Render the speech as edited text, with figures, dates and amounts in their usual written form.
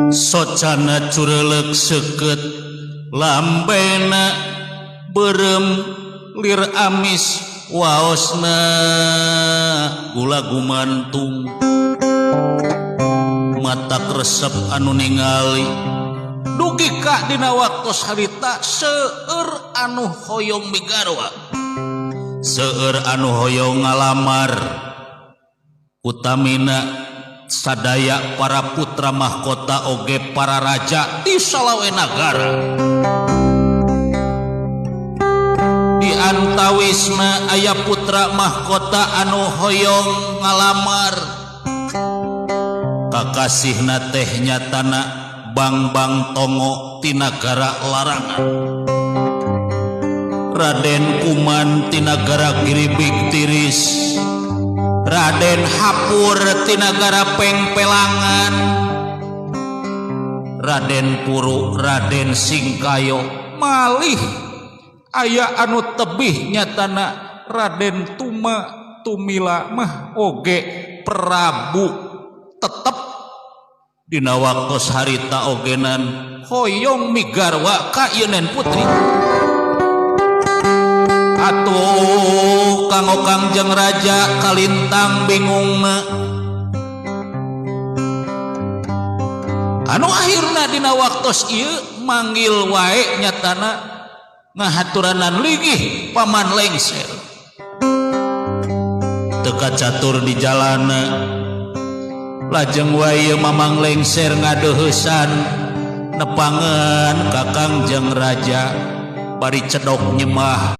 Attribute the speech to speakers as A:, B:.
A: Socana curelek seukeut lambena beureum lir amis waosna gula gumantung matak resep anu ningali dugi ka dina waktos harita seueur anu hoyong migarwa seueur anu hoyong ngalamar utamina sadaya para putra mahkota oge para raja di salawe nagara. Di antawisna aya putra mahkota anu hoyong ngalamar kakasihna teh nyatana Bangbang Tongo tinagara Larangan, Raden Kuman tinagara Giribig Tiris, Raden Hapur tinagara Pengpelangan, Raden Puru, Raden Singkayo, malih aya anu tebih nyatana Raden Tuma Tumila mah oge Prabu tetep dina waktos harita ogenan hoyong migarwa ka ieu Nen Putri. Atuh kanggo Kangjeng Raja kalintang bingungna anu akhirna dina waktos ieu manggil wae nyatana ngahaturanan ligih Paman Lengser teu kacatur di jalana lajeng wae Mamang Lengser ngadeuheusan nepangan ka Kangjeng Raja bari cedok nyemah.